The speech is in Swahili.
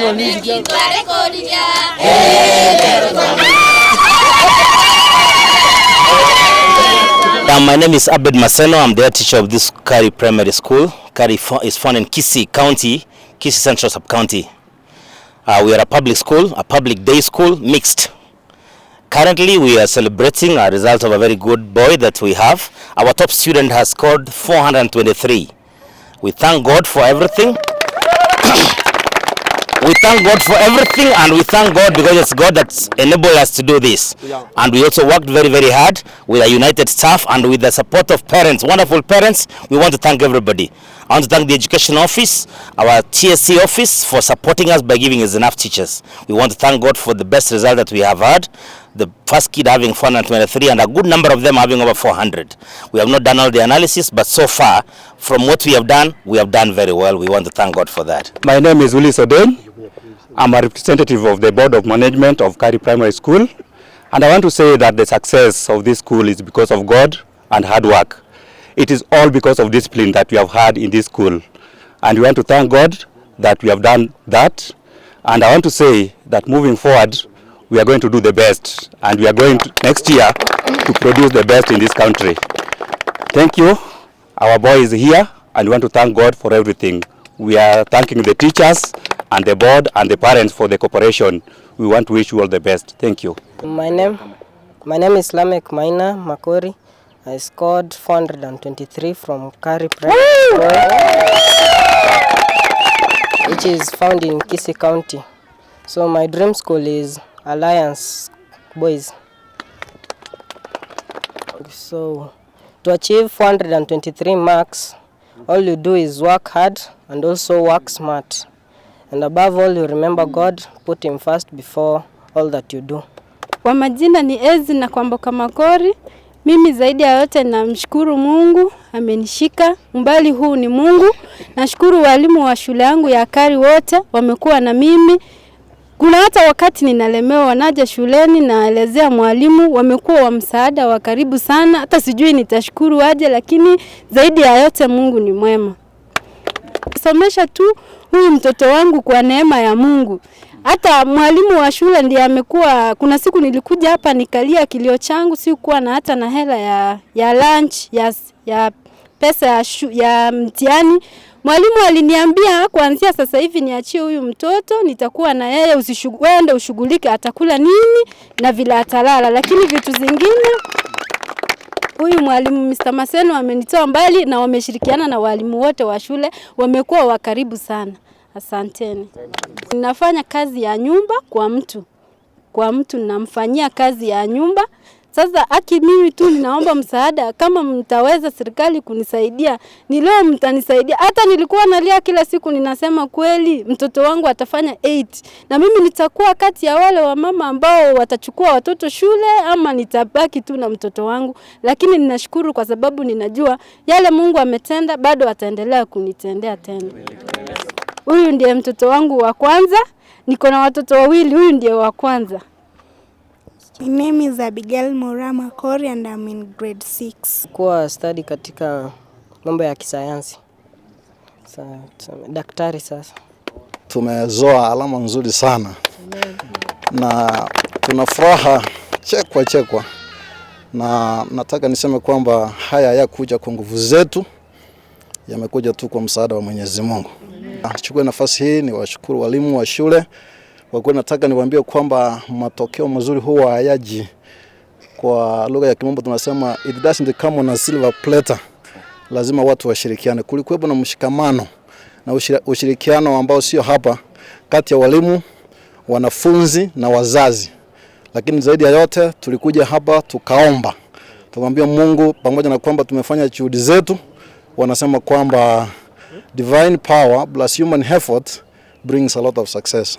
My name is Abed Maseno. I'm the head teacher of this Kari Primary School. Kari is found in Kisii County, Kisii Central Sub-County. We are a public school, a public day school, mixed. Currently, we are celebrating a result of a very good boy that we have. Our top student has scored 423. We thank God for everything. We thank God for everything, and we thank God because it's God that's enabled us to do this. And we also worked very, very hard with our united staff and with the support of parents, wonderful parents. We want to thank everybody. I want to thank the education office, our TSC office, for supporting us by giving us enough teachers. We want to thank God for the best result that we have had. The first kid having 423 and a good number of them having over 400. We have not done all the analysis, but so far, from what we have done very well. We want to thank God for that. My name is Willis Oden. I'm a representative of the Board of Management of Kari Primary School. And I want to say that the success of this school is because of God and hard work. It is all because of discipline that we have had in this school. And we want to thank God that we have done that. And I want to say that moving forward, we are going to do the best. And we are going to, next year, to produce the best in this country. Thank you. Our boy is here, and we want to thank God for everything. We are thanking the teachers and the board and the parents for the cooperation. We want to wish you all the best. Thank you. My name is Lamek Maina Makori. I scored 423 from Kari Primary School, which is found in Kisii County. So my dream school is Alliance Boys. So to achieve 423 marks, all you do is work hard and also work smart. And above all, you remember God, put him first before all that you do. Kwa majina ni Ezi na Kwamboka Makori. Mimi zaidi ya yote namshukuru Mungu amenishika umbali huu ni Mungu. Nashukuru walimu wa shule yangu ya Kari wote wamekuwa na mimi. Kuna hata wakati ninalemewa, wanaja shuleni naelezea mwalimu, wamekuwa wa msaada wa karibu sana. Hata sijui nitashukuru aje, lakini zaidi ya yote Mungu ni mwema. Somesha tu huyu mtoto wangu kwa neema ya Mungu. Hata mwalimu wa shule ndiye amekuwa. Kuna siku nilikuja hapa nikalia kilio changu, sikuwa na hata na hela ya lunch ya pesa ya mtihani. Mwalimu aliniambia kuanzia sasa hivi niachie huyu mtoto, nitakuwa na yeye, wewe ushughulike atakula nini na vile atalala, lakini vitu zingine huyu mwalimu Mr. Maseno amenitoa mbali na wameshirikiana na walimu wote wa shule, wamekuwa wa karibu sana. Asanteni. Ninafanya kazi ya nyumba kwa mtu namfanyia kazi ya nyumba. Sasa aki mimi tu ninaomba msaada, kama mtaweza serikali kunisaidia, ni leo mtanisaidia. Hata nilikuwa nalia kila siku, ninasema kweli mtoto wangu atafanya 8 na mimi nitakuwa kati ya wale wamama ambao watachukua watoto shule ama nitabaki tu na mtoto wangu, lakini ninashukuru kwa sababu ninajua yale Mungu ametenda bado ataendelea kunitendea tena. Huyu ndiye mtoto wangu wa kwanza, niko na watoto wawili, huyu ndiye wa kwanza. My name is Abigail Mora Makori and I'm in grade 6. Kuwa study katika mambo ya kisayansi. Daktari sasa. Tumezoa alama nzuri sana na tuna furaha chekwa chekwa, na nataka niseme kwamba haya hayakuja kwa nguvu zetu, yamekuja tu kwa msaada wa Mwenyezi Mungu. Chukue nafasi hii ni washukuru walimu wa shule kwa kweli. Nataka niwaambie kwamba matokeo mazuri huwa hayaji, kwa lugha ya kimombo tunasema it doesn't come on a silver platter. Lazima watu washirikiane. Kulikuwepo na mshikamano na ushirikiano ambao sio hapa kati ya walimu, wanafunzi na wazazi, lakini zaidi ya yote tulikuja hapa tukaomba, tukamwambia Mungu, pamoja na kwamba tumefanya juhudi zetu, wanasema kwamba divine power plus human effort brings a lot of success.